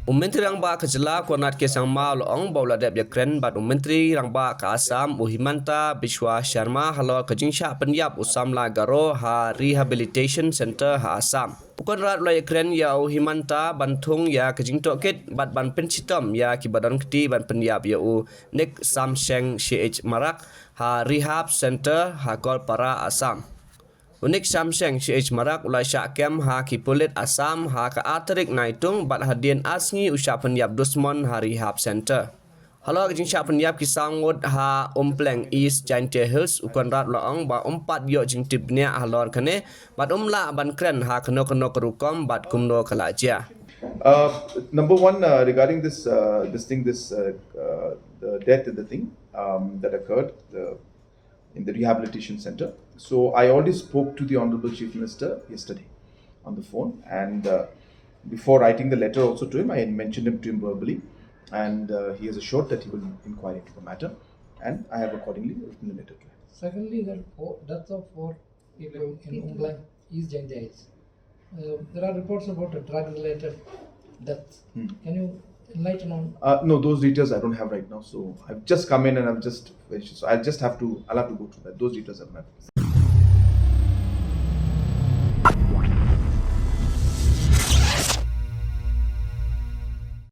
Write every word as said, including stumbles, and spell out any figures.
U Myntri Rangbah ka jylla Conrad K Sangma u la ong ba u la dep ïakren bad u Myntri Rangbah ka Assam u Himanta Biswa Sharma halor ka jingshah pynïap u samla Garo ha Rehabilitation Centre ha Assam. U Conrad u la ïakren ïa u Himanta ban thung ïa ka jingtohkit bad ban pynshitom ïa kiba don kti ban pynïap ïa u Nick Samsheng Sh Marak ha Rehab Centre ha Goalpara, Assam. U Nick Samsheng Sh Marak u la shah kem ha ki pulit Assam ha ka ar tarik Naitung bad hadien ar sngi u shah pynïap dusmon ha Rehab Centre. Halor ka jingshah pynïap ki saw ngut ha Umpleng, East Jaintia Hills, u Conrad u la ong ba um pat ïoh jingtip bniah halor kane bad um lah ban kren ha kano kano ka rukom bad kumno ka la jia. Uh, number one, uh, regarding this uh, this thing, this uh, uh, the death and the thing um, that occurred the, in the rehabilitation center. So I already spoke to the Honorable Chief Minister yesterday on the phone, and uh, before writing the letter also to him, I mentioned him to him verbally, and uh, he has assured that he will inquire into the matter, and I have accordingly written the letter to him. Secondly, there are four, deaths of four people in Umblai, East Jaintia Hills. Uh, there are reports about a drug-related death. Hmm. Can you enlighten on? Uh, no, those details I don't have right now. So I've just come in and I've just finished. So I'll just have to, I'll have to go through that. Those details I don't have.